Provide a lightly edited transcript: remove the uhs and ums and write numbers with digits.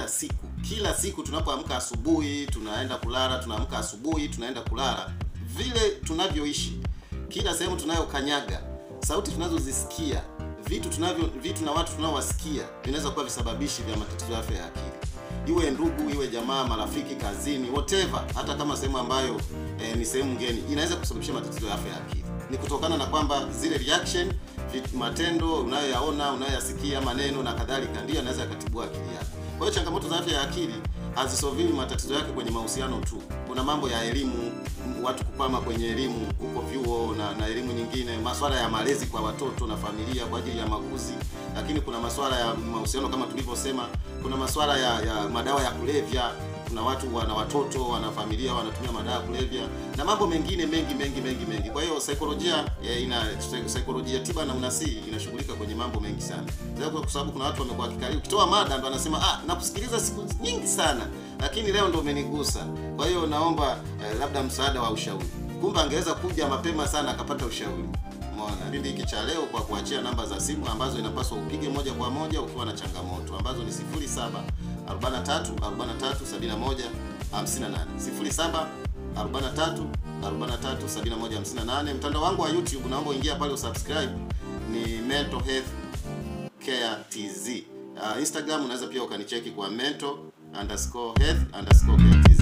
kila siku. Kila siku tunapoamka asubuhi, tunaenda kulala, tunaamka asubuhi, tunaenda kulala. Vile tunavyoishi, kila sehemu tunayokanyaga, sauti tunazozisikia, vitu na watu tunaowasikia vinaweza kuwa visababishi vya matatizo ya afya ya akili. Iwe ndugu, iwe jamaa, marafiki, kazini, whatever, hata kama sehemu ambayo ni sehemu ngeni, inaweza kusababisha matatizo ya afya ya akili. Ni kutokana na kwamba zile reaction, matendo unayoyaona, unayoyasikia, maneno na kadhalika, ndio yanaweza yakatibua akili yako. Kwa hiyo changamoto za afya ya akili hazisolviwi matatizo yake kwenye mahusiano tu. Kuna mambo ya elimu, watu kukwama kwenye elimu huko vyuo na elimu nyingine, masuala ya malezi kwa watoto na familia kwa ajili ya makuzi, lakini kuna masuala ya mahusiano kama tulivyosema, kuna masuala ya madawa ya kulevya, kuna watu wana watoto, wana familia wanatumia madawa ya kulevya na mambo mengine mengi mengi mengi mengi. Kwa hiyo saikolojia saikolojia tiba na unasii inashughulika kwenye mambo mengi sana. Kwa sababu kuna watu wamekuwa kikali, ukitoa mada ndo anasema nakusikiliza siku nyingi sana, lakini leo ndo umenigusa. Kwa hiyo naomba labda msaada wa ushauri. Kumbe angeweza kuja mapema sana akapata ushauri. Umeona? Kipindi hiki cha leo kwa kuachia namba za simu ambazo inapaswa upige moja kwa moja ukiwa na changamoto, ambazo ni 07 43 43 71 58, 07 43 43 71 58. Mtandao wangu wa YouTube naomba uingia pale usubscribe, ni Mental Health Care TZ. Instagram unaweza pia ukanicheki kwa mental_health_care TZ.